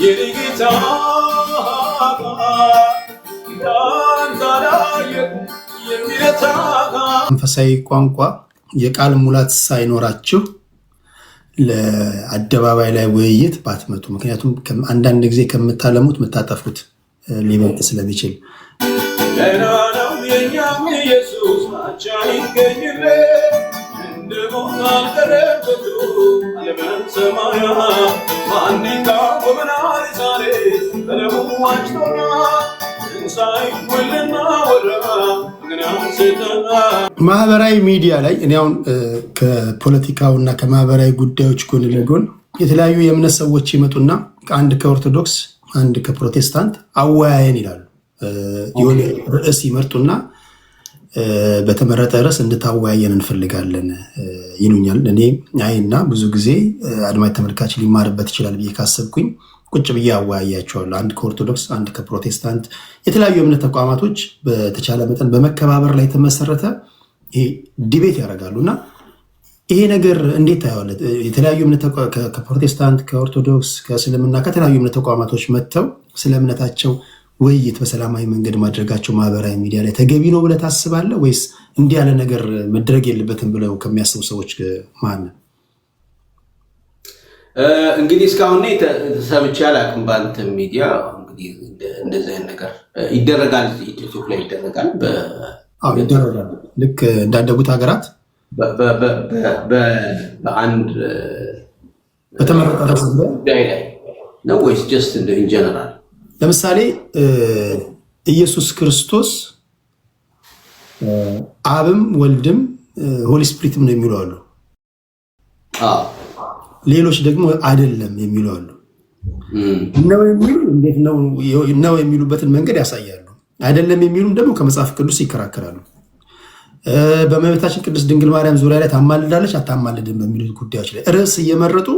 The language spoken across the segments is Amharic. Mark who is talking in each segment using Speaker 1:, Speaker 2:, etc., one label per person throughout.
Speaker 1: የኔ ጌታ እንዳንተ አላየሁም የሚረታ።
Speaker 2: መንፈሳዊ ቋንቋ የቃል ሙላት ሳይኖራችሁ ለአደባባይ ላይ ውይይት ባትመጡ። ምክንያቱም አንዳንድ ጊዜ ከምታለሙት የምታጠፉት ሊበልጥ ስለሚችል።
Speaker 1: ገና ነው የኛም ኢየሱስ አቻ ይገኝለት፣ እንደ ሞት አልቀረም ከቶ ዓለምን ሰማያት ማን ይቃወመናል? ዛሬ በደሙ ዋጅቶናል፣ ትንሣኤውን ልናወራ ምክንያት ሰጥተናል።
Speaker 2: ማህበራዊ ሚዲያ ላይ እኔ አሁን ከፖለቲካው እና ከማህበራዊ ጉዳዮች ጎን ለጎን የተለያዩ የእምነት ሰዎች ይመጡና አንድ ከኦርቶዶክስ፣ አንድ ከፕሮቴስታንት አወያየን ይላሉ። የሆነ ርዕስ ይመርጡና በተመረጠ ርዕስ እንድታወያየን እንፈልጋለን ይሉኛል። እኔ አይና ብዙ ጊዜ አድማጭ ተመልካች ሊማርበት ይችላል ብዬ ካሰብኩኝ ቁጭ ብዬ አወያያቸዋለሁ። አንድ ከኦርቶዶክስ፣ አንድ ከፕሮቴስታንት፣ የተለያዩ የእምነት ተቋማቶች በተቻለ መጠን በመከባበር ላይ የተመሰረተ ይሄ debate ያደርጋሉ። እና ይሄ ነገር እንዴት ታየዋለህ? የተለያዩ እምነት ከፕሮቴስታንት፣ ከኦርቶዶክስ፣ ከእስልምና፣ ከተለያዩ እምነት ተቋማቶች መጥተው ስለ እምነታቸው ውይይት በሰላማዊ መንገድ ማድረጋቸው ማህበራዊ ሚዲያ ላይ ተገቢ ነው ብለህ ታስባለህ? ወይስ እንዲህ ያለ ነገር መድረግ የለበትም ብለው ከሚያስቡ ሰዎች መሀል ነህ?
Speaker 3: እንግዲህ እስካሁን እኔ ሰምቼ አላውቅም። በአንተ ሚዲያ እንግዲህ እንደዚህ አይነት ነገር ይደረጋል፣ ቲክቶክ ላይ ይደረጋል።
Speaker 2: አዎ ይደረጋል። ልክ እንዳደጉት ሀገራት
Speaker 3: በአንድ
Speaker 2: በተመረጠ ርዕስ
Speaker 3: ጉዳይ ላይ ነው ወይስ just እንደ in general?
Speaker 2: ለምሳሌ ኢየሱስ ክርስቶስ አብም ወልድም Holy Spirit ም ነው የሚሉ አሉ። ሌሎች ደግሞ አይደለም የሚሉ አሉ። ነው የሚሉ እንዴት ነው የሚሉበትን መንገድ ያሳያሉ። አይደለም የሚሉም ደግሞ ከመጽሐፍ ቅዱስ ይከራከራሉ። በእመቤታችን ቅድስት ድንግል ማርያም ዙሪያ ላይ ታማልዳለች አታማልድም በሚሉት ጉዳዮች ላይ ርዕስ እየመረጡ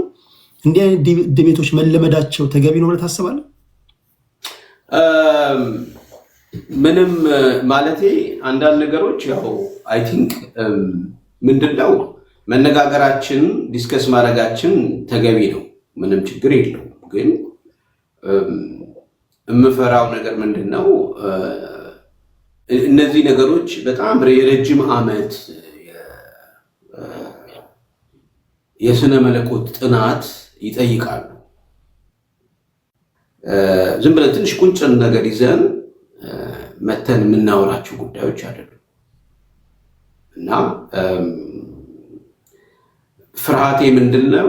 Speaker 2: እንዲህ አይነት debate ኦች መለመዳቸው ተገቢ ነው ብለህ ታስባለህ?
Speaker 3: ምንም ማለቴ አንዳንድ ነገሮች ያው I think ምንድነው መነጋገራችን discuss ማድረጋችን ተገቢ ነው፣ ምንም ችግር የለውም። ግን የምፈራው ነገር ምንድን ነው? እነዚህ ነገሮች በጣም የረጅም ዓመት የስነ መለኮት ጥናት ይጠይቃሉ። ዝም ብለን ትንሽ ቁንጭን ነገር ይዘን መተን የምናወራቸው ጉዳዮች አይደሉም። እና ፍርሃቴ ምንድን ነው?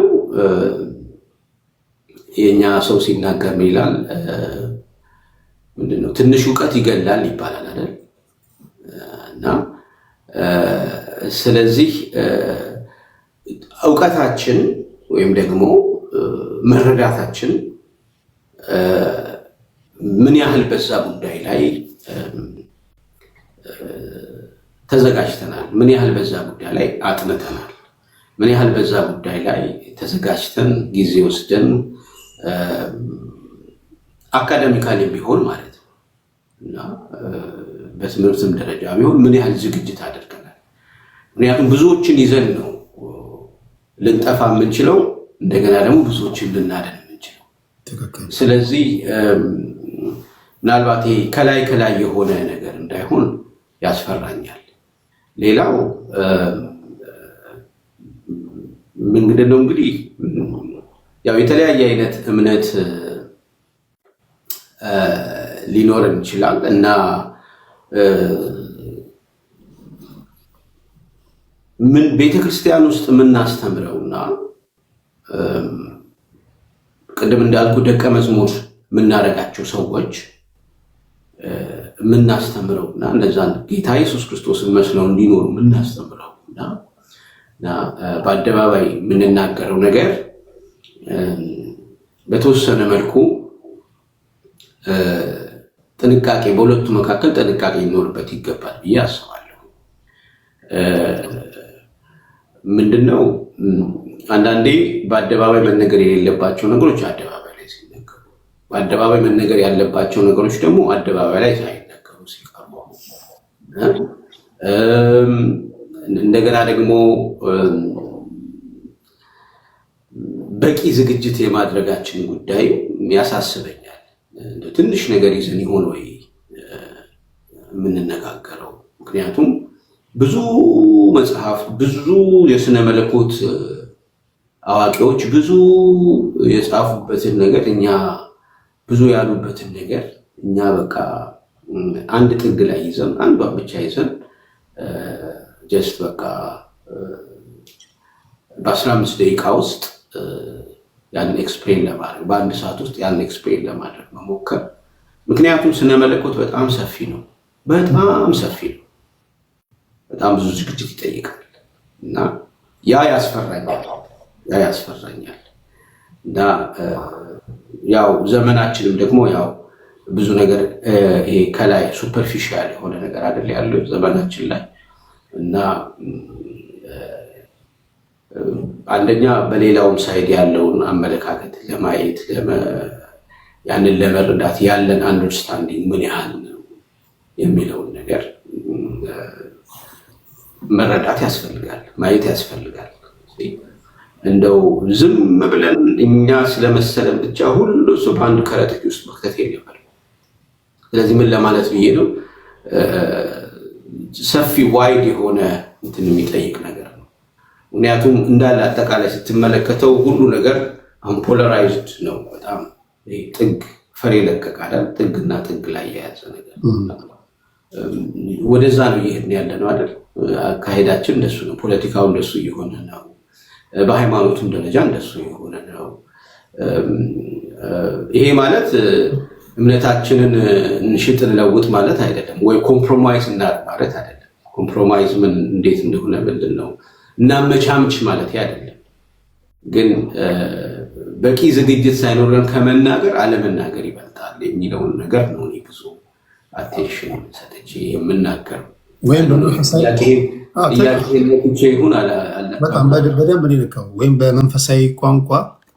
Speaker 3: የእኛ ሰው ሲናገር ምን ይላል? ምንድን ነው፣ ትንሽ እውቀት ይገላል ይባላል አይደል? እና ስለዚህ እውቀታችን ወይም ደግሞ መረዳታችን ምን ያህል በዛ ጉዳይ ላይ ተዘጋጅተናል? ምን ያህል በዛ ጉዳይ ላይ አጥንተናል? ምን ያህል በዛ ጉዳይ ላይ ተዘጋጅተን ጊዜ ወስደን academically ቢሆን ማለት ነው እና በትምህርትም ደረጃ ቢሆን ምን ያህል ዝግጅት አድርገናል? ምክንያቱም ብዙዎችን ይዘን ነው ልንጠፋ የምንችለው፣ እንደገና ደግሞ ብዙዎችን ልናድን የምንችለው። ስለዚህ ምናልባት ይሄ ከላይ ከላይ የሆነ ነገር እንዳይሆን ያስፈራኛል። ሌላው ምንድን ነው፣ እንግዲህ ያው የተለያየ አይነት እምነት ሊኖረን ይችላል እና ምን ቤተክርስቲያን ውስጥ የምናስተምረውና ቅድም እንዳልኩ ደቀ መዝሙር የምናደርጋቸው ሰዎች የምናስተምረውና እነዛን ጌታ ኢየሱስ ክርስቶስን መስለው እንዲኖሩ የምናስተምረው እና በአደባባይ የምንናገረው ነገር በተወሰነ መልኩ ጥንቃቄ፣ በሁለቱ መካከል ጥንቃቄ ሊኖርበት ይገባል ብዬ አስባለሁ። ምንድነው፣ አንዳንዴ በአደባባይ መነገር የሌለባቸው ነገሮች አደባባይ ላይ ሲነገሩ፣ በአደባባይ መነገር ያለባቸው ነገሮች ደግሞ አደባባይ ላይ ሳይነገሩ ሲቀሩ፣ እንደገና ደግሞ በቂ ዝግጅት የማድረጋችን ጉዳይ ያሳስበኛል። ትንሽ ነገር ይዘን ይሆን ወይ የምንነጋገረው? ምክንያቱም ብዙ መጽሐፍ፣ ብዙ የስነ መለኮት አዋቂዎች ብዙ የጻፉበትን ነገር፣ እኛ ብዙ ያሉበትን ነገር እኛ በቃ አንድ ጥግ ላይ ይዘን፣ አንዷን ብቻ ይዘን just በቃ በ15 ደቂቃ ውስጥ ያንን explain ለማድረግ፣ በአንድ ሰዓት ውስጥ ያንን explain ለማድረግ መሞከር። ምክንያቱም ስነ መለኮት በጣም ሰፊ ነው፣ በጣም ሰፊ ነው። በጣም ብዙ ዝግጅት ይጠይቃል እና ያ ያስፈራኛል፣ ያ ያስፈራኛል። እና ያው ዘመናችንም ደግሞ ያው ብዙ ነገር ይሄ ከላይ superficial የሆነ ነገር አይደል ያለው ዘመናችን ላይ? እና አንደኛ በሌላውም side ያለውን አመለካከት ለማየት፣ ያንን ለመረዳት ያለን understanding ምን ያህል ነው የሚለውን ነገር መረዳት ያስፈልጋል፣ ማየት ያስፈልጋል። እንደው ዝም ብለን እኛ ስለመሰለን ብቻ ሁሉ ሰው በአንድ ከረጢት ውስጥ መክተት የለብንም። ስለዚህ ምን ለማለት ብዬ ነው፣ ሰፊ wide የሆነ እንትን የሚጠይቅ ነገር ነው። ምክንያቱም እንዳለ አጠቃላይ ስትመለከተው ሁሉ ነገር አሁን polarized ነው። በጣም ጥግ ፈር የለቀቀ አይደል? ጥግና ጥግ ላይ የያዘ ነገር፣ ወደዛ ነው እየሄድን ያለ ነው አይደል? አካሄዳችን እንደሱ ነው። ፖለቲካው እንደሱ እየሆነ ነው። በሃይማኖቱም ደረጃ እንደሱ የሆነ ነው። ይሄ ማለት እምነታችንን እንሽጥ እንለውጥ ማለት አይደለም፣ ወይ compromise እናድርግ ማለት አይደለም። Compromise ምን እንዴት እንደሆነ ምንድን ነው እናመቻምች ማለት አይደለም። ግን በቂ ዝግጅት ሳይኖረን ከመናገር አለመናገር ይበልጣል የሚለውን ነገር ነው እኔ ብዙ attention ሰጥቼ የምናገረው።
Speaker 2: ወይም በመንፈሳዊ
Speaker 3: ጥያቄ ይሁን።
Speaker 2: በጣም በደንብ ነው የነካው። ወይም በመንፈሳዊ ቋንቋ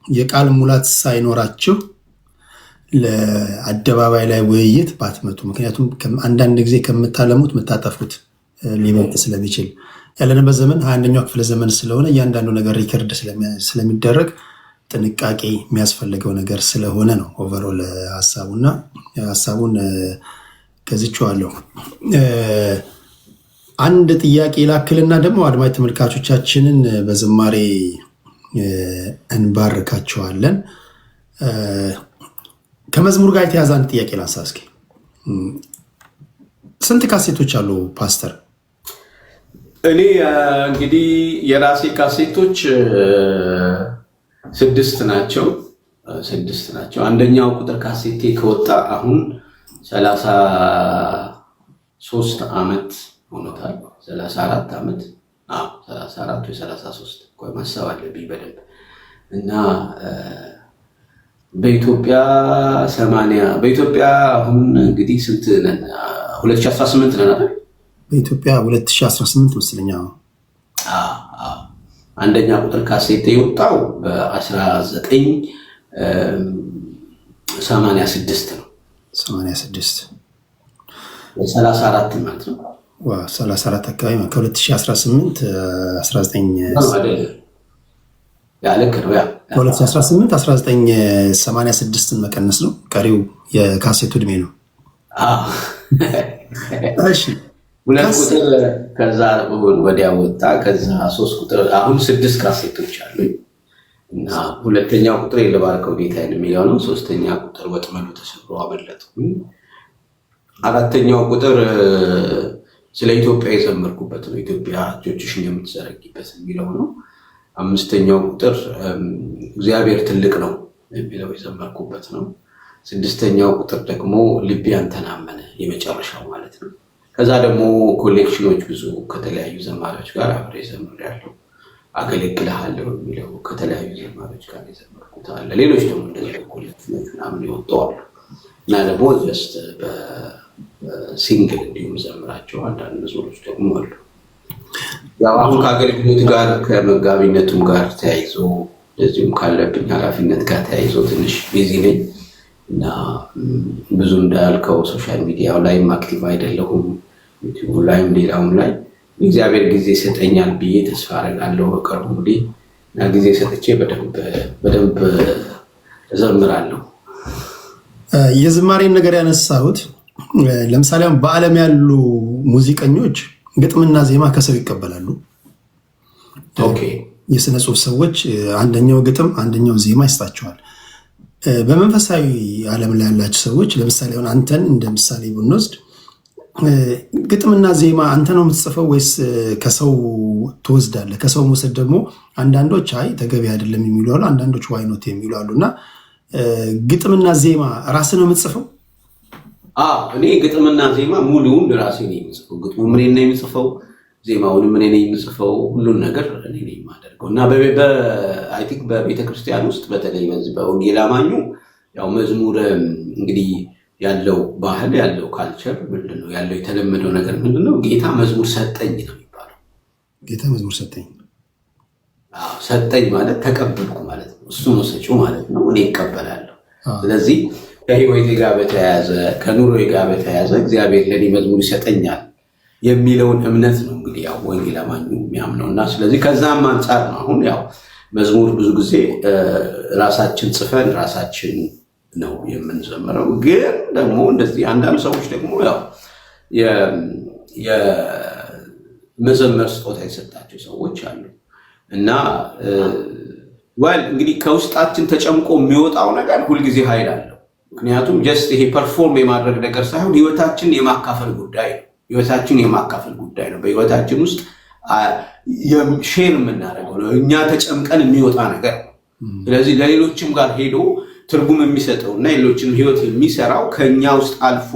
Speaker 2: የቃል ሙላት ሳይኖራችሁ ለአደባባይ ላይ ውይይት ባትመጡ። ምክንያቱም አንዳንድ ጊዜ ከምታለሙት የምታጠፉት ሊበልጥ ስለሚችል፣ ያለንበት ዘመን 21ኛው ክፍለ ዘመን ስለሆነ እያንዳንዱ ነገር record ስለሚደረግ ጥንቃቄ የሚያስፈልገው ነገር ስለሆነ ነው። Overall ሀሳቡና ሀሳቡን ገዝቼዋለሁ። አንድ ጥያቄ ላክልና ደግሞ አድማጭ ተመልካቾቻችንን በዝማሬ እንባርካቸዋለን። ከመዝሙር ጋር የተያዘ አንድ ጥያቄ ላንሳ እስኪ። ስንት ካሴቶች አሉ ፓስተር?
Speaker 3: እኔ እንግዲህ የራሴ ካሴቶች ስድስት ናቸው። ስድስት ናቸው። አንደኛው ቁጥር ካሴቴ ከወጣ አሁን 33 ዓመት ሆኖታል። 34 ዓመት፣ 34 ወይ 33፣ ቆይ ማሰብ አለብኝ በደንብ። እና በኢትዮጵያ 80፣ በኢትዮጵያ አሁን እንግዲህ ስንት ነን? 2018 ነን አይደል?
Speaker 2: በኢትዮጵያ 2018 መሰለኝ።
Speaker 3: አንደኛ ቁጥር ካሴት የወጣው በ1986 ነው።
Speaker 2: 86።
Speaker 3: 34 ማለት ነው።
Speaker 2: 34 አካባቢ፣ ከ2018 19
Speaker 3: ያ ልክ ነው። ያ
Speaker 2: ከ2018 1986ን መቀነስ ነው። ቀሪው የካሴቱ እድሜ ነው። እሺ።
Speaker 3: ሁለት ቁጥር ከዛ ወዲያ ወጣ። ከዛ ሶስት ቁጥር፣ አሁን ስድስት ካሴቶች አሉኝ እና ሁለተኛው ቁጥር የልባርከው ጌታዬን የሚለው ነው። ሶስተኛ ቁጥር ወጥመዱ ተሰብሮ አመለጥኩኝ። አራተኛው ቁጥር ስለ ኢትዮጵያ የዘመርኩበት ነው። ኢትዮጵያ እጆችሽን የምትዘረጊበት የሚለው ነው። አምስተኛው ቁጥር እግዚአብሔር ትልቅ ነው የሚለው የዘመርኩበት ነው። ስድስተኛው ቁጥር ደግሞ ልቤ አንተን አመነ፣ የመጨረሻው ማለት ነው። ከዛ ደግሞ collection ኖች ብዙ ከተለያዩ ዘማሪዎች ጋር አብሬ ዘምሬያለሁ። አገለግልሃለሁ የሚለው ከተለያዩ ዘማሪዎች ጋር የዘመርኩት አለ። ሌሎች ደግሞ እንደዚህ collection ኖች ምናምን የወጡ አሉ እና ደግሞ just በ single እንዲሁም ዘምራቸው አንዳንድ መዝሙሮች ደግሞ አሉ። ያው አሁን ከአገልግሎት ጋር ከመጋቢነቱም ጋር ተያይዞ እንደዚሁም ካለብኝ ኃላፊነት ጋር ተያይዞ ትንሽ busy ነኝ እና ብዙ እንዳልከው social media ው ላይም active አይደለሁም፣ ዩቲዩብ ላይም ሌላውም ላይ። እግዚአብሔር ጊዜ ይሰጠኛል ብዬ ተስፋ አደርጋለሁ። በቅርቡ እንግዲህ እና ጊዜ ሰጥቼ በደንብ እዘምራለሁ።
Speaker 2: የዝማሬን ነገር ያነሳሁት ለምሳሌ አሁን በዓለም ያሉ ሙዚቀኞች ግጥምና ዜማ ከሰው ይቀበላሉ። የስነ ጽሁፍ ሰዎች አንደኛው ግጥም አንደኛው ዜማ ይሰጣቸዋል። በመንፈሳዊ ዓለም ላይ ያላቸው ሰዎች፣ ለምሳሌ አሁን አንተን እንደ ምሳሌ ብንወስድ፣ ግጥምና ዜማ አንተ ነው የምትጽፈው ወይስ ከሰው ትወስዳለህ? ከሰው መውሰድ ደግሞ አንዳንዶች አይ ተገቢ አይደለም የሚሉ አሉ፣ አንዳንዶች why not የሚሉ አሉ። እና ግጥምና ዜማ ራስህ ነው የምትጽፈው?
Speaker 3: አዎ፣ እኔ ግጥምና ዜማ ሙሉውን ራሴ ነኝ የምጽፈው። ግጥሙም እኔ ነኝ የምጽፈው፣ ዜማውንም እኔ ነኝ የምጽፈው። ሁሉን ነገር እኔ ነኝ የማደርገው። እና I think በቤተ ክርስቲያን ውስጥ፣ በተለይ በዚህ በወንጌል አማኙ ያው መዝሙር እንግዲህ ያለው ባህል፣ ያለው culture ምንድን ነው፣ ያለው የተለመደው ነገር ምንድን ነው? ጌታ መዝሙር ሰጠኝ ነው የሚባለው።
Speaker 2: ጌታ መዝሙር ሰጠኝ።
Speaker 3: አዎ፣ ሰጠኝ ማለት ተቀበልኩ ማለት ነው። እሱ ነው ሰጪው ማለት ነው። እኔ እቀበላለሁ። ስለዚህ ከህይወቴ ጋር በተያያዘ፣ ከኑሮዬ ጋር በተያያዘ እግዚአብሔር ለእኔ መዝሙር ይሰጠኛል የሚለውን እምነት ነው እንግዲህ ያው ወንጌል አማኙ የሚያምነው። እና ስለዚህ ከዛም አንጻር ነው አሁን ያው መዝሙር ብዙ ጊዜ ራሳችን ጽፈን ራሳችን ነው የምንዘምረው። ግን ደግሞ እንደዚህ አንዳንድ ሰዎች ደግሞ ያው የመዘመር ስጦታ የሰጣቸው ሰዎች አሉ። እና well እንግዲህ ከውስጣችን ተጨምቆ የሚወጣው ነገር ሁልጊዜ ኃይል አለው። ምክንያቱም just ይሄ perform የማድረግ ነገር ሳይሆን ህይወታችንን የማካፈል ጉዳይ ነው። ህይወታችንን የማካፈል ጉዳይ ነው። በህይወታችን ውስጥ share የምናደርገው ነው። እኛ ተጨምቀን የሚወጣ ነገር ነው። ስለዚህ ለሌሎችም ጋር ሄዶ ትርጉም የሚሰጠው እና ሌሎችንም ህይወት የሚሰራው ከኛ ውስጥ አልፎ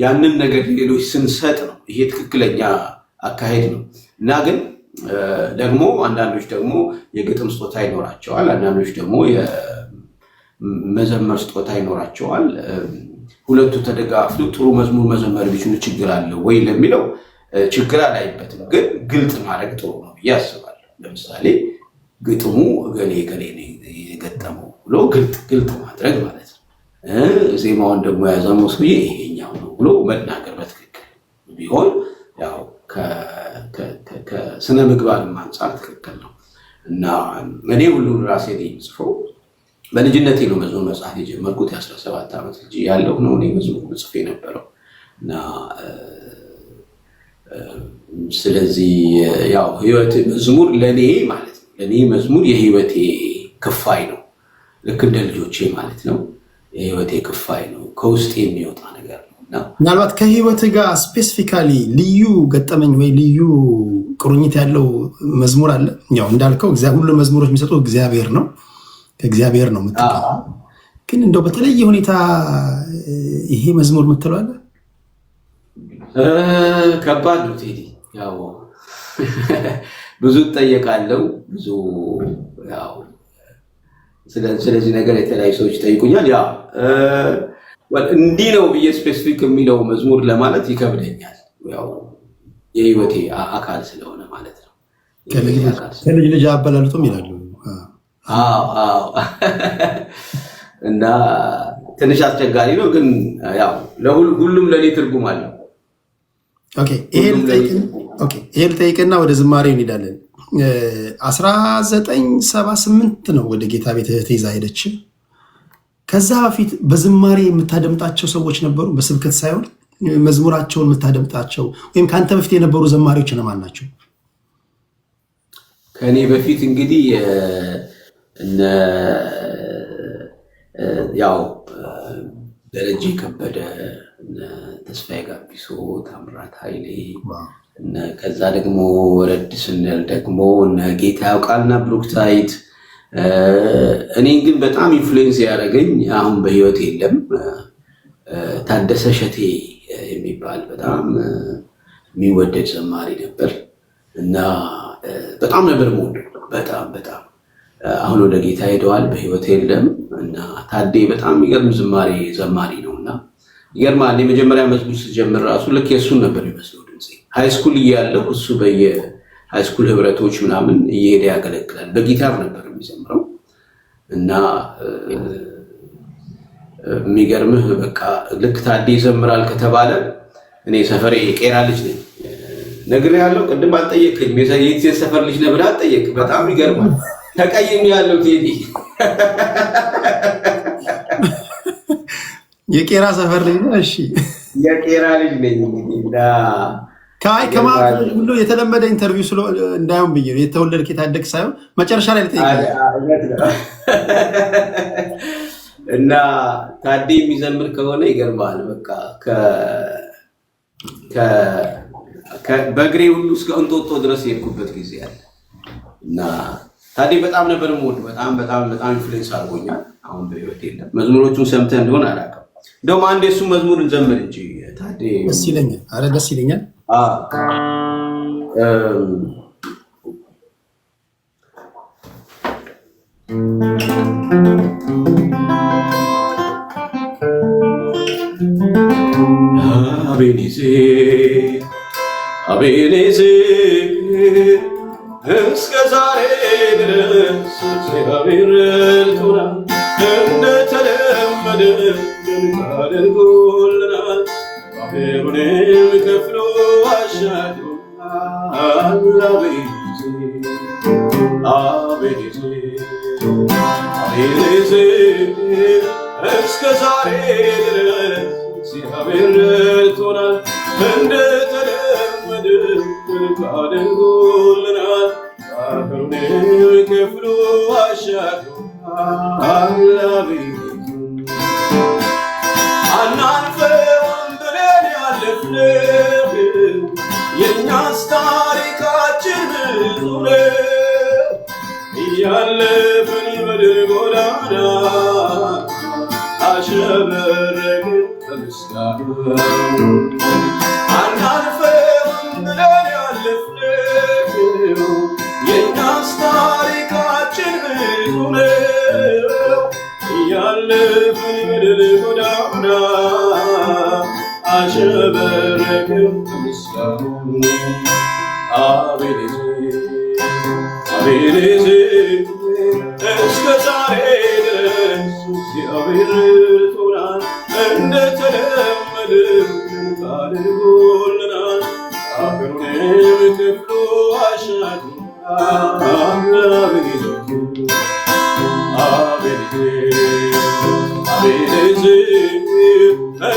Speaker 3: ያንን ነገር ለሌሎች ስንሰጥ ነው። ይሄ ትክክለኛ አካሄድ ነው። እና ግን ደግሞ አንዳንዶች ደግሞ የግጥም ስጦታ ይኖራቸዋል። አንዳንዶች ደግሞ የመዘመር ስጦታ ይኖራቸዋል። ሁለቱ ተደጋግፎ ጥሩ መዝሙር መዘመር ቢችሉ ችግር አለ ወይ ለሚለው ችግር አላይበትም፣ ግን ግልጽ ማድረግ ጥሩ ነው ብዬ አስባለሁ። ለምሳሌ ግጥሙ እገሌ እገሌ ነው የገጠመው ብሎ ግልጥ ግልጥ ማድረግ ማለት ነው። ዜማውን ደግሞ ያዘመው ሰውዬ ይሄኛው ነው ብሎ መናገር በትክክል ቢሆን ያው ከስነ ምግባርም አንጻር ትክክል ነው። እና እኔ ሁሉን ራሴ ነኝ የምጽፈው። በልጅነቴ ነው መዝሙር መጻፍ የጀመርኩት። የ17 ዓመት ልጅ ያለው ነው እኔ መዝሙር ምጽፍ የነበረው። እና ስለዚህ ያው ህይወት መዝሙር ለእኔ ማለት ነው። ለእኔ መዝሙር የህይወቴ ክፋይ ነው። ልክ እንደ ልጆቼ ማለት ነው። የህይወቴ ክፋይ ነው። ከውስጥ የሚወጣ ነገር ነው። እና
Speaker 2: ምናልባት ከህይወት ጋር specifically ልዩ ገጠመኝ ወይ ልዩ ቁርኝት ያለው መዝሙር አለ? ያው እንዳልከው ሁሉም መዝሙሮች የሚሰጠው እግዚአብሔር ነው፣ ከእግዚአብሔር ነው የምትቀበለው። ግን እንደው በተለየ ሁኔታ ይሄ መዝሙር የምትለው አለ?
Speaker 3: ከባድ ነው ቴዲ። ያው ብዙ እጠየቃለሁ። ብዙ ያው ስለዚህ ነገር የተለያዩ ሰዎች ይጠይቁኛል። ያው እንዲህ ነው ብዬ specific የሚለው መዝሙር ለማለት ይከብደኛል። ያው የህይወቴ አካል ስለሆነ ማለት ነው።
Speaker 2: ከልጅ ልጅ አበላልጡም ይላሉ።
Speaker 3: አዎ፣ እና ትንሽ አስቸጋሪ ነው፣ ግን ያው ሁሉም ለእኔ ትርጉም አለው።
Speaker 2: ይሄ ልጠይቅና ወደ ዝማሬ እንሄዳለን። 1978 ነው ወደ ጌታ ቤት እህቴ ይዛ ሄደች። ከዛ በፊት በዝማሬ የምታደምጣቸው ሰዎች ነበሩ? በስብከት ሳይሆን መዝሙራቸውን የምታደምጣቸው ወይም ከአንተ በፊት የነበሩ ዘማሪዎች እነማን ናቸው?
Speaker 3: ከእኔ በፊት እንግዲህ እነ ያው ደረጀ ከበደ፣ እነ ተስፋዬ ጋቢሶ፣ ታምራት ኃይሌ፣ ከዛ ደግሞ ወረድ ስንል ደግሞ እነ ጌታ ያውቃልና ብሩክታይት። እኔን ግን በጣም influence ያደረገኝ፣ አሁን በህይወት የለም፣ ታደሰ ሸቴ የሚባል በጣም የሚወደድ ዘማሪ ነበር እና በጣም ነበር የምወደው። በጣም በጣም። አሁን ወደ ጌታ ሄደዋል፣ በህይወት የለም። እና ታዴ በጣም የሚገርም ዝማሬ ዘማሪ ነው። እና ይገርማል። የመጀመሪያ መዝሙር ስጀምር ራሱ ልክ የእሱን ነበር የሚመስለው ድምፄ። High school እያለሁ እሱ በየ high school ህብረቶች ምናምን እየሄደ ያገለግላል። በጊታር ነበር የሚዘምረው። እና የሚገርምህ በቃ ልክ ታዴ ይዘምራል ከተባለ፣ እኔ ሰፈሬ ቄራ ልጅ ነኝ። ነግሬሃለሁ፣ ቅድም አልጠየቅኸኝም። የት ሰፈር ልጅ ነህ ብለህ አልጠየቅህ። በጣም ይገርማል። ተቀይም ያለው ቴዲ።
Speaker 2: የቄራ ሰፈር ልጅ ነህ? እሺ።
Speaker 3: የቄራ ልጅ ነኝ እንግዲህ እና
Speaker 2: ከማለት ሁሉ የተለመደ interview ስለ እንዳይሆን ብዬ ነው። የተወለድክ የታደግ ሳይሆን መጨረሻ ላይ ልጠይቅህ።
Speaker 3: እና ታዴ የሚዘምር ከሆነ ይገርማል። በቃ በእግሬ ሁሉ እስከ እንጦጦ ድረስ የሄድኩበት ጊዜ አለ እና ታዴ በጣም ነበር የምወደው። በጣም በጣም በጣም influence አድርጎኛል። አሁን በህይወት የለም። መዝሙሮቹን ሰምተህ እንደሆነ አላውቅም። እንደውም አንድ የሱ መዝሙር እንዘምር እንጂ ታዴ።
Speaker 2: ደስ ይለኛል። አረ ደስ ይለኛል።
Speaker 1: አቤኔዘር አቤኔዘር እስከ ዛሬ ድረስ እግዚአብሔር ረድቶናል፣ እንደተለመደ ድንቅ አድርጎልናል፣ ባህሩንም ከፍሎ አሻግሮናል። አቤኔዘር አቤኔዘር አቤኔዘር እስከ ዛሬ ድረስ እግዚአብሔር ረድቶናል፣ እንደተለመደ ድንቅ አድርጎልናል፣ ባህሩንም ከፍሎ አሻግሮናል። አቤኔዘር አናልፈውም ብለን ያለፍነው የእኛስ ታሪካችን ብዙ ነው። እያለፍን በድል ጎዳና አሸበረቅን በምስጋና። አናልፈውም ብለን ያለፍነው የእኛስ ታሪካችን ብዙ ነው። እያለፍን በድል ጎዳና አሸበረቅን በምስጋና። አቤኔዘር አቤኔዘር እስከ ዛሬ ድረስ እግዚአብሔር ረድቶናል፣ እንደተለመደው ድንቅ አድርጎልናል፣ ባህሩንም ከፍሎ አሻግሮናል። አቤኔዘር አቤኔዘር አቤኔዘር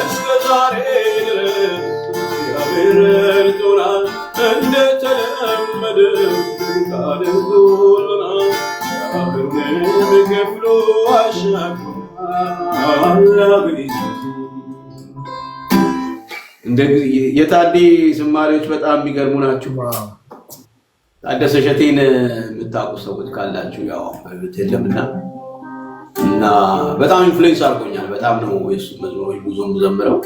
Speaker 1: እስከ ዛሬ ድረስ እግዚአብሔር ረድቶናል፣ እንደተለመደው ድንቅ አድርጎልናል፣ ባህሩንም ከፍሎ አሻግሮናል። አቤኔዘር።
Speaker 3: እንደ የታዴ ዝማሬዎች በጣም የሚገርሙ ናቸው። ታደሰ እሸቴን የምታውቁ ሰዎች ካላችሁ ያው በሕይወት የለምና እና በጣም influence አድርጎኛል። በጣም ነው የሱ መዝሙሮች ብዙ ዘምረው።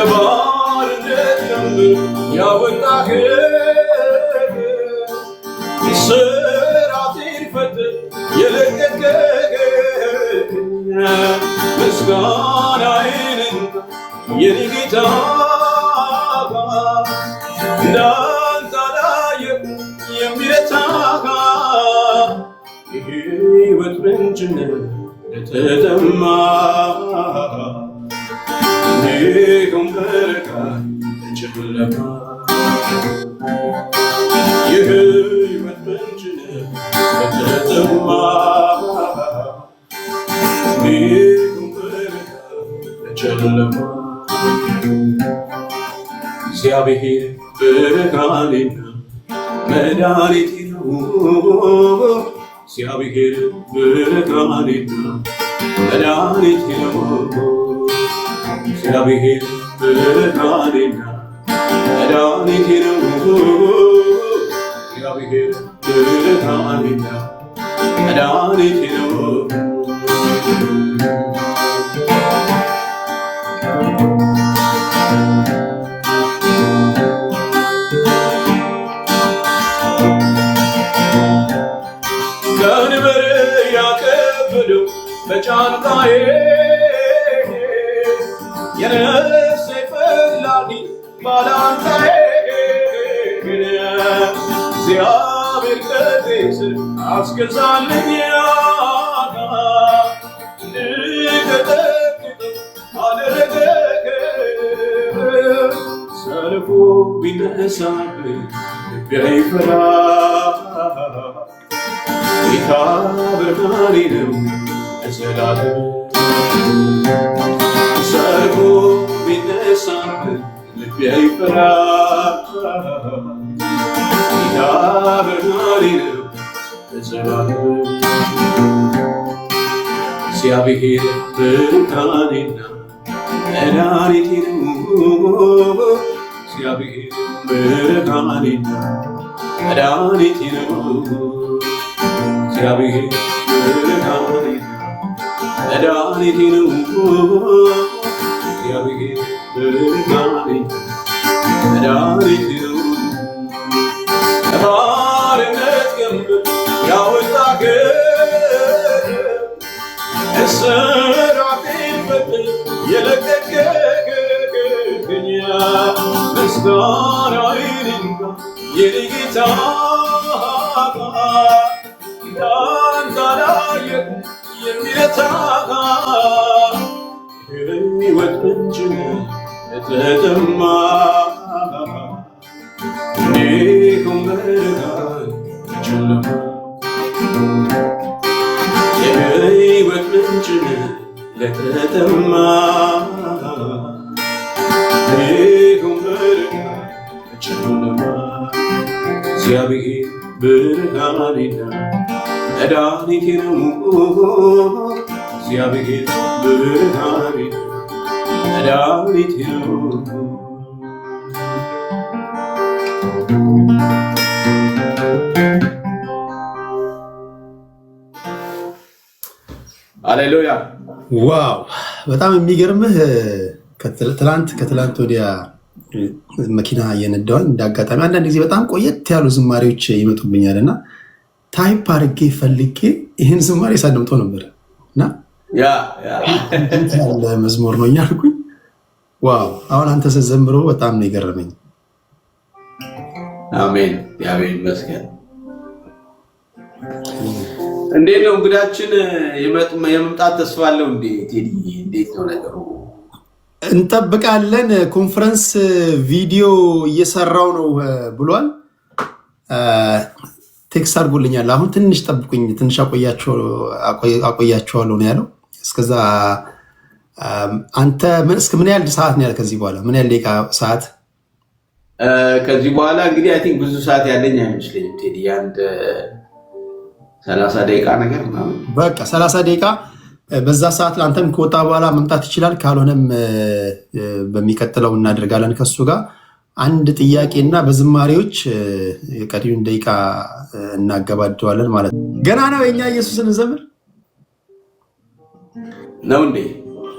Speaker 1: ከባርነት ቀንበር ያወጣኸኝ፣ እስራቴን ፈትተህ የለቀቅኸኝ፣ ምስጋናዬን እንካ የኔ ጌታ፣ እንዳንተ አላየሁም የሚረታ። የሕይወት ምንጭ ነህ ለተጠማ፣ እንዲሁም ብርሃን ለጨለማ። የሕይወት ምንጭ ነህ ለተጠማ፣ እንዲሁም ብርሃን ለጨለማ። እግዚአብሔር ብርሃኔና መድኃኒቴ ነው። እግዚአብሔር ብርሃኔና መድኃኒቴ ነው። እግዚአብሔር ብርሃኔና መድኃኒቴ ነው። እግዚአብሔር ብርሃኔና መድኃኒቴ ነው። በጫንቃዬ፣ የነፍሴ ፈላጊ ባላንጣዬ። እግዚአብሔር ከእግሬ ስር አስገዛልኝ፣ እንድቀጠቅጠው አደረገ። ሰልፉ ቢነሳብኝ ልቤ አይፈራም፣ ጌታ ብርሃኔ ነው ለዘላለም። ሰልፉ ቢነሳብኝ ልቤ አይፈራም፣ ጌታ ብርሃኔ ነው ለዘላለም። እግዚአብሔር ብርሃኔና መድኃኒቴ ነው። እግዚአብሔር ብርሃኔና መድኃኒቴ ነው። እግዚአብሔር ብርሃኔና መድኃኒቴ ነው። እግዚአብሔር ብርሃኔና መድኃኒቴ ነው። ከባርነት ቀንበር ያወጣህ፣ እስራቴን ፈትተህ የለቀቅከኝ፣ ምስጋናዬን እንካ የኔ ጌታ፣ እንዳንተ አላየሁም የሚረታ። የሕይወት ምንጭ ነህ ለተጠማ፣ እንዲሁም ብርሃን ለጨለማ። የሕይወት ምንጭ ነህ ለተጠማ፣ እንዲሁም ብርሃን ለጨለማ። እግዚአብሔር ብርሃኔና መድኃኒቴ ነው። እግዚአብሔር ብርሃኔና መድኃኒቴ ነው።
Speaker 3: ሃሌሉያ።
Speaker 2: Wow፣ በጣም የሚገርምህ ትላንት ከትላንት ወዲያ መኪና እየነዳሁኝ እንደ አጋጣሚ አንዳንድ ጊዜ በጣም ቆየት ያሉ ዝማሬዎች ይመጡብኛል እና type አድርጌ ፈልጌ ይህን ዝማሬ ሳደምጦ ነበር እና ያለ መዝሙር ነው እያልኩኝ wow፣ አሁን አንተ ስትዘምረው በጣም ነው የገረመኝ።
Speaker 3: አሜን፣ እግዚአብሔር ይመስገን። እንዴት ነው እንግዳችን የመምጣት ተስፋ አለው እንዴ? ቴዲ፣ እንዴት ነው ነገሩ?
Speaker 2: እንጠብቃለን። ኮንፈረንስ ቪዲዮ እየሰራው ነው ብሏል። Text አድርጎልኛል። አሁን ትንሽ ጠብቁኝ፣ ትንሽ አቆያቸዋለሁ ነው ያለው። እስከዛ አንተ እስከ ምን ያህል ሰዓት ነው ያለ? ከዚህ በኋላ ምን ያህል ደቂቃ ሰዓት?
Speaker 3: ከዚህ በኋላ እንግዲህ I think ብዙ ሰዓት ያለኝ አይመስለኝም ቴዲ፣ አንድ 30 ደቂቃ ነገር ምናምን።
Speaker 2: በቃ 30 ደቂቃ። በዛ ሰዓት ለአንተም ከወጣ በኋላ መምጣት ይችላል። ካልሆነም በሚቀጥለው እናደርጋለን። ከሱ ጋር አንድ ጥያቄና በዝማሬዎች የቀሪውን ደቂቃ እናገባደዋለን ማለት ነው። ገና ነው የኛ ኢየሱስን እንዘምር።
Speaker 3: ነው እንዴ?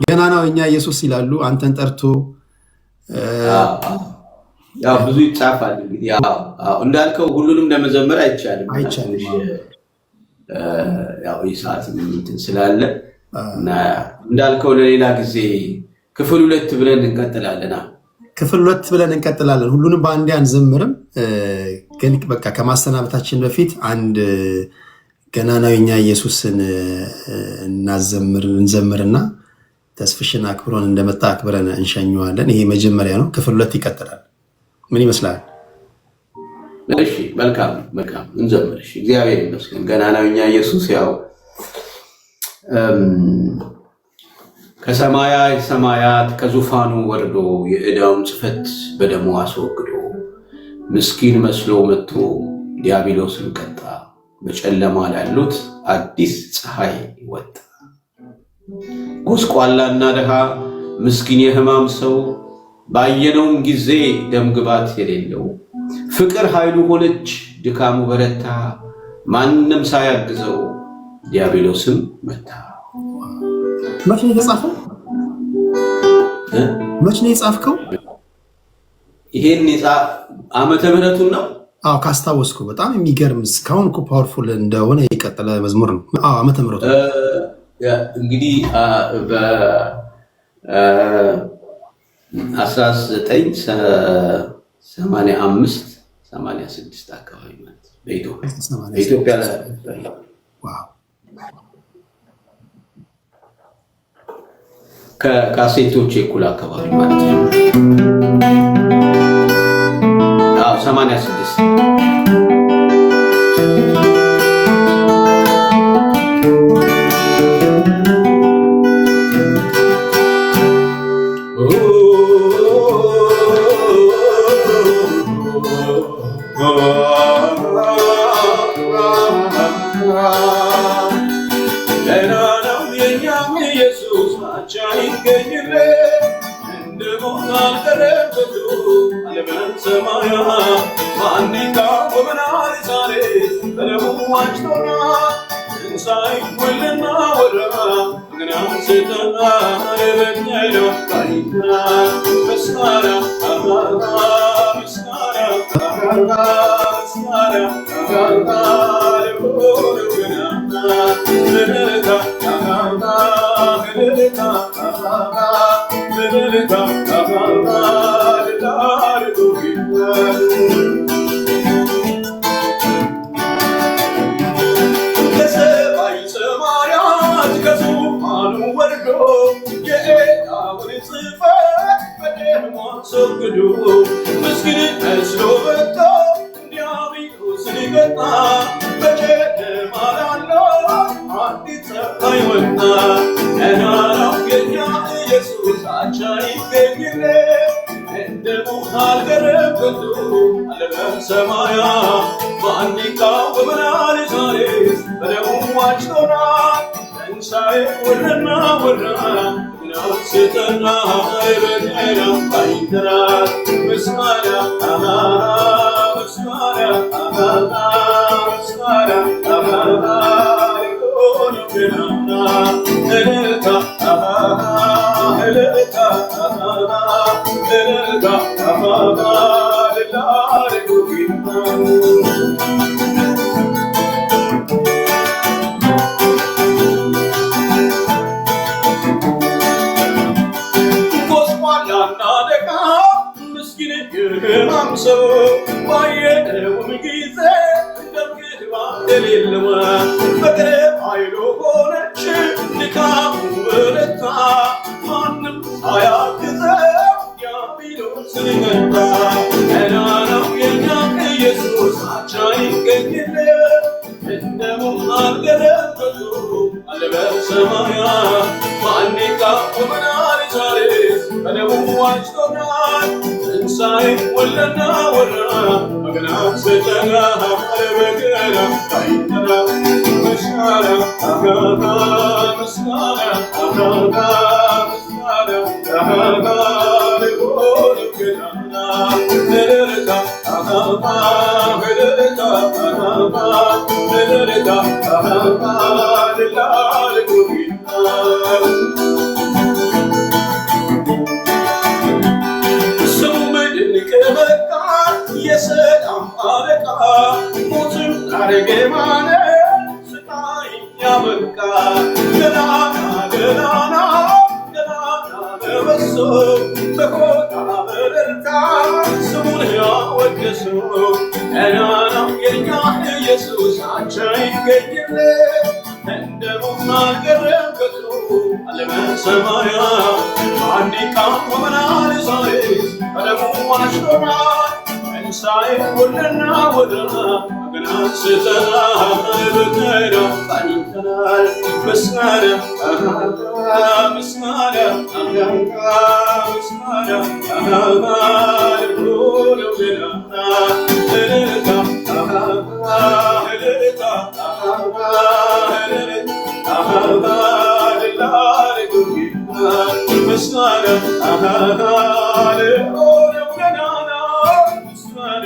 Speaker 2: ገና ነው የኛ ኢየሱስ ይላሉ አንተን ጠርቶ።
Speaker 3: ያው ብዙ ይጻፋል እንግዲህ፣ ያው እንዳልከው ሁሉንም ለመዘመር አይቻልም።
Speaker 2: አይቻልም።
Speaker 3: ያው ይህ ሰዓት እንትን ስላለ እና እንዳልከው ለሌላ ጊዜ ክፍል ሁለት ብለን እንቀጥላለን።
Speaker 2: ክፍል ሁለት ብለን እንቀጥላለን። ሁሉንም በአንዴ አንዘምርም፣ ግን በቃ ከማሰናበታችን በፊት አንድ ገናናው የኛ ኢየሱስን እናዘምር እንዘምርና ተስፍሽን አክብሮን እንደመጣ አክብረን እንሸኘዋለን። ይሄ መጀመሪያ ነው። ክፍል ሁለት ይቀጥላል። ምን ይመስላል?
Speaker 3: እሺ፣ መልካም መልካም፣ እንዘምር። እሺ፣ እግዚአብሔር ይመስገን። ገናናው የኛ ኢየሱስ ያው ከሰማያት ሰማያት ከዙፋኑ ወርዶ፣ የዕዳውን ጽሕፈት በደሙ አስወግዶ፣ ምስኪን መስሎ መጥቶ ዲያብሎስን ቀጣ። በጨለማ ላሉት አዲስ ፀሐይ ወጣ። ጎስቋላና ድሃ ምስኪን የሕማም ሰው፣ ባየነውም ጊዜ ደምግባት የሌለው፣ ፍቅር ኃይሉ ሆነች ድካሙ በረታ። ማንም ሳያግዘው ዲያብሎስን መታ።
Speaker 2: መች ነው የተጻፈው? መች ነው የጻፍከው?
Speaker 3: ይሄን ዓመተ ምሕረቱን ነው።
Speaker 2: አዎ፣ ካስታወስኩ በጣም የሚገርም እስካሁን እኮ powerful እንደሆነ የቀጠለ መዝሙር ነው። አዎ፣ ዓመተ ምሕረቱ።
Speaker 3: እንግዲህ በ1985 86 አካባቢ ማለት በኢትዮጵያ። ከካሴቶች እኩል አካባቢ ማለት ነው። 86። ገና ነው የኛም ኢየሱስ አቻ ይገኝለት፣ እንደ ሞት አልቀረም ከቶ ዓለምን ሰማያት። ማን ይቃወመናል ዛሬ? በደሙ ዋጅቶናል። ትንሣኤ ውልና ወራ ገና አንስተናል፣ በገና ባይተናል። ምስጋና፣ ምስጋና፣ ምስጋና ለሆነው ገናና። እልልታ፣ እልልታ፣ እልልታ ለጻድቁ ጌታ። ከሰማይ ሰማያት ከዙፋኑ ወርዶ የዕዳውን ጽሕፈት በደሙ አስወግዶ፣ ምስኪን መስሎ መጥቶ ዲያብሎስን ቀጣ። በጨለማ ላለው አዲስ ፀሐይ ወጣ። ገና ነው የኛ ኢየሱስ አቻ ይገኝለት፣ እንደ ሞት አልቀረም ከቶ ዓለምን ሰማያት። ማን ይቃወመናል ዛሬስ? በደሙ ዋጅቶናል። ትንሣኤ ወረና ወራ አንስተናል፣ በገና ባይተናል። ምስጋና፣ ምስጋና፣ ምስጋና ለሆነው ገናና። እልልታ፣ እልልታ፣ እልልታ ለጻድቁ ጌታ። ጎስቋላና ደካ ምስኪን የሕማም ሰው ባየነውም ጊዜ ደም ግባት የሌለው፣ ፍቅር ኃይሉ ሆነች ድካሙ በረታ። ማንም ሳያግዘው ዲያብሎስን መታ። ገና ነው የኛ ኢየሱስ አቻ ይገኝለት፣ እንደ ሞት አልቀረም ከቶ ዓለመ ሰማያት። ማን ይቃወመናል ዛሬስ? በደሙ ዋጅቶናል። ትንሣኤ ወለና ወራ በገና አንስተናል፣ በገና ታይተናል። ምስጋና፣ ምስጋና፣ ምስጋና ለሆነው ገናና። እልልታ፣ እልልታ፣ እልልታ ለጻድቁ ጌታ። ስሙ ድንቅ በቃ የሰላም አለቃ፣ ሞትን አረገማነ ስቃይ ያበቃ። ገናና ገናና ገናና ለበሶ በሆታ በእልልታ ስሙን ያወደሱ። ገና ነው የኛ ኢየሱስ አቻ ይገኝለት፣ እንደ ሞት አልቀረም ከቶ ዓለመ ሰማያት። ማን ይቃወመናል ዛሬስ? በደሙ ዋጅቶናል። ትንሣኤ ወለና ወራ ገና አንስተናል፣ በገና ባይተናል። ምስጋና፣ ምስጋና፣ ምስጋና ለሆነው ገናና። እልልታ፣ እልልታ፣ እልልታ ለጻድቁ ጌታ። ምስጋና ለሆነው ገናና። ምስጋና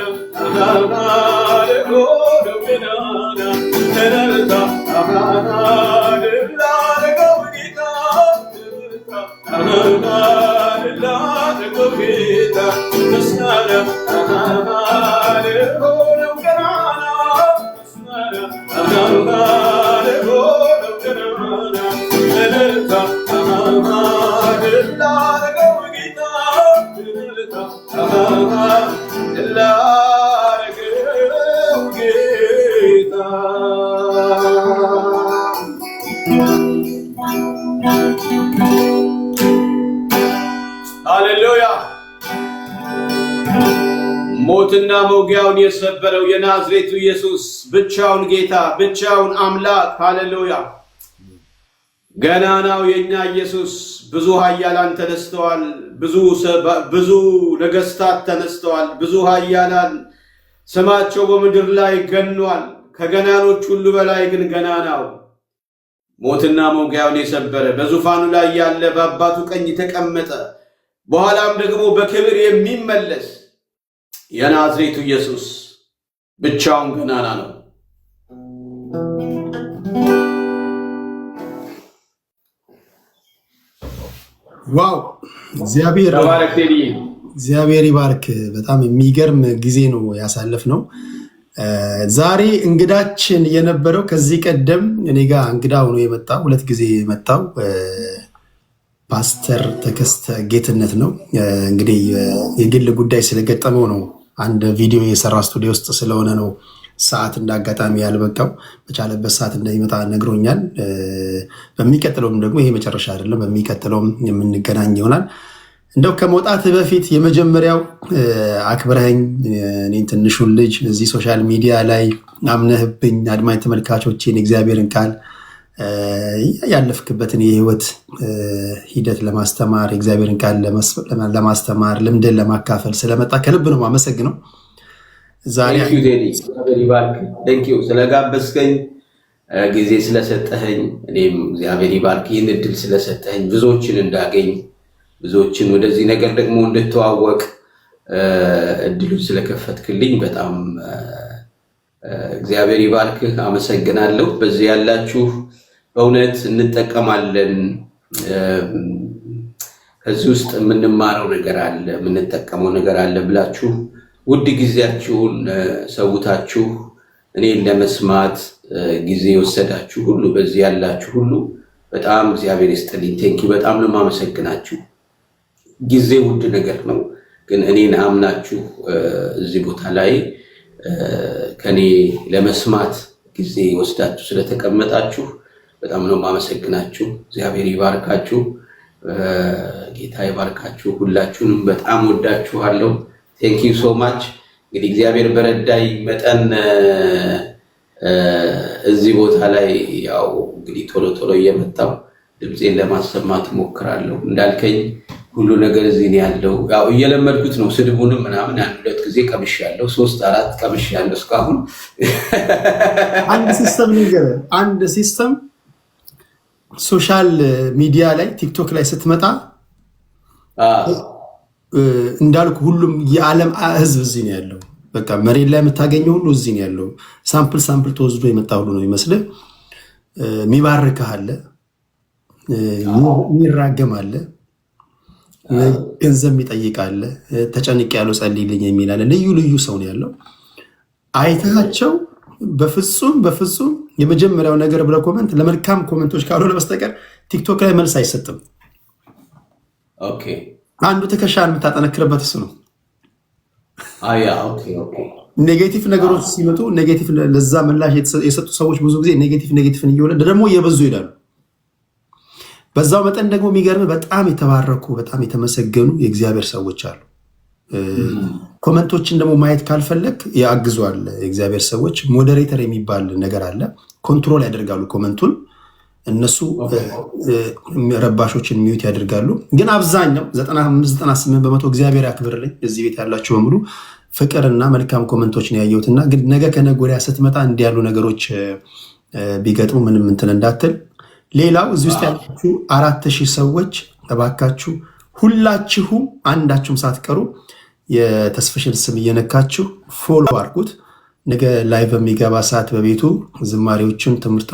Speaker 3: ለሆነው ገናና። እልልታ ላደረገው ጌታ። እልልታ ላደረገው ጌታ። ምስጋና ለሆነው ገናና። ምስጋና ለሆነው ገናና።
Speaker 1: ሃሌሉያ። ሞትና መውጊያውን የሰበረው የናዝሬቱ ኢየሱስ ብቻውን ጌታ፣ ብቻውን አምላክ። ሃሌሉያ። ገናናው የኛ ኢየሱስ። ብዙ ኃያላን ተነስተዋል። ብዙ ነገስታት ተነስተዋል። ብዙ ኃያላን ስማቸው በምድር ላይ ገኗል። ከገናኖች ሁሉ በላይ ግን ገናናው፣ ሞትና መውጊያውን የሰበረ፣ በዙፋኑ ላይ ያለ፣ በአባቱ ቀኝ የተቀመጠ፣ በኋላም ደግሞ በክብር የሚመለስ የናዝሬቱ ኢየሱስ ብቻውን ገናና ነው።
Speaker 2: Wow፣ እግዚአብሔር
Speaker 1: ተባረክ ቴዲ።
Speaker 2: እግዚአብሔር ይባርክ። በጣም የሚገርም ጊዜ ነው ያሳለፍነው። ዛሬ እንግዳችን የነበረው ከዚህ ቀደም እኔ ጋር እንግዳ ሆኖ የመጣው፣ ሁለት ጊዜ የመጣው ፓስተር ተከስተ ጌትነት ነው። እንግዲህ የግል ጉዳይ ስለገጠመው ነው፣ አንድ ቪዲዮ የሰራ ስቱዲዮ ውስጥ ስለሆነ ነው ሰዓት እንደ አጋጣሚ ያልበቃው። በቻለበት ሰዓት እንደሚመጣ ነግሮኛል። በሚቀጥለውም ደግሞ፣ ይሄ መጨረሻ አይደለም፣ በሚቀጥለውም የምንገናኝ ይሆናል። እንደው ከመውጣት በፊት የመጀመሪያው አክብረኸኝ እኔን ትንሹን ልጅ እዚህ social media ላይ አምነህብኝ አድማጭ ተመልካቾቼን እግዚአብሔርን ቃል፣ ያለፍክበትን የህይወት ሂደት ለማስተማር፣ የእግዚአብሔርን ቃል ለማስተማር፣ ልምድን ለማካፈል ስለመጣህ ከልብ ነው የማመሰግነው። ዛሬ
Speaker 3: Thank you ቴዲ፣ እግዚአብሔር ይባርክ። Thank you ስለጋበዝከኝ፣ ጊዜ ስለሰጠኸኝ፣ እኔም እግዚአብሔር ይባርክ ይህን እድል ስለሰጠኸኝ፣ ብዙዎችን እንዳገኝ፣ ብዙዎችን ወደዚህ ነገር ደግሞ እንድተዋወቅ እድሉን ስለከፈትክልኝ በጣም እግዚአብሔር ይባርክህ፣ አመሰግናለሁ። በዚህ ያላችሁ በእውነት እንጠቀማለን። ከዚህ ውስጥ የምንማረው ነገር አለ፣ የምንጠቀመው ነገር አለ ብላችሁ ውድ ጊዜያችሁን ሰውታችሁ እኔን ለመስማት ጊዜ የወሰዳችሁ ሁሉ፣ በዚህ ያላችሁ ሁሉ በጣም እግዚአብሔር ይስጥልኝ። Thank you፣ በጣም ነው የማመሰግናችሁ። ጊዜ ውድ ነገር ነው፣ ግን እኔን አምናችሁ እዚህ ቦታ ላይ ከኔ ለመስማት ጊዜ ወስዳችሁ ስለተቀመጣችሁ በጣም ነው የማመሰግናችሁ። እግዚአብሔር ይባርካችሁ። ጌታ ይባርካችሁ። ሁላችሁንም በጣም ወዳችኋለሁ። Thank you so much። እንግዲህ እግዚአብሔር በረዳኝ መጠን እዚህ ቦታ ላይ ያው እንግዲህ ቶሎ ቶሎ እየመጣሁ ድምፄን ለማሰማት እሞክራለሁ። እንዳልከኝ ሁሉ ነገር እዚህ ነው ያለው። ያው እየለመድኩት ነው። ስድቡንም ምናምን አንድ ሁለት ጊዜ ቀምሻለሁ፣ ሶስት አራት ቀምሻለሁ እስካሁን።
Speaker 2: አንድ system ልንገርህ፣ አንድ system social media ላይ፣ ቲክቶክ ላይ ስትመጣ እንዳልኩ ሁሉም የዓለም ሕዝብ እዚህ ነው ያለው። በቃ መሬት ላይ የምታገኘው ሁሉ እዚህ ነው ያለው። Sample sample ተወስዶ የመጣ ሁሉ ነው ይመስልህ። የሚባርክህ አለ፣ የሚራገም አለ፣ ገንዘብ የሚጠይቅ አለ፣ ተጨንቅ ያለው ጸልይልኝ የሚል አለ። ልዩ ልዩ ሰው ነው ያለው። አይተሃቸው በፍጹም በፍጹም የመጀመሪያው ነገር ብለህ comment፣ ለመልካም comment ኦች ካልሆነ በስተቀር ቲክቶክ ላይ መልስ አይሰጥም። አንዱ ትከሻን የምታጠነክርበት እሱ ነው። Negative ነገሮች ሲመጡ negative ለዛ ምላሽ የሰጡ ሰዎች ብዙ ጊዜ negative negative ን እየወለደ ደግሞ እየበዙ ይሄዳሉ። በዛው መጠን ደግሞ የሚገርም በጣም የተባረኩ፣ በጣም የተመሰገኑ የእግዚአብሔር ሰዎች አሉ። Comment ኦችን ደግሞ ማየት ካልፈለግ ያግዙሃል። የእግዚአብሔር ሰዎች moderator የሚባል ነገር አለ። Control ያደርጋሉ comment ኡን። እነሱ ረባሾችን mute ያደርጋሉ። ግን አብዛኛው 95 98%፣ እግዚአብሔር ያክብርልኝ፣ እዚህ ቤት ያላችሁ በሙሉ ፍቅርና መልካም comment ኦችን ያየሁትና ግን ነገ ከነገ ወዲያ ስትመጣ እንዲህ ያሉ ነገሮች ቢገጥሙ ምንም እንትን እንዳትል። ሌላው እዚህ ውስጥ ያላችሁ 4000 ሰዎች እባካችሁ ሁላችሁም አንዳችሁም ሳትቀሩ የተስፍሽን ስም እየነካችሁ follow አድርጉት። ነገ live በሚገባ ሰዓት በቤቱ ዝማሬዎችን ትምህርቱን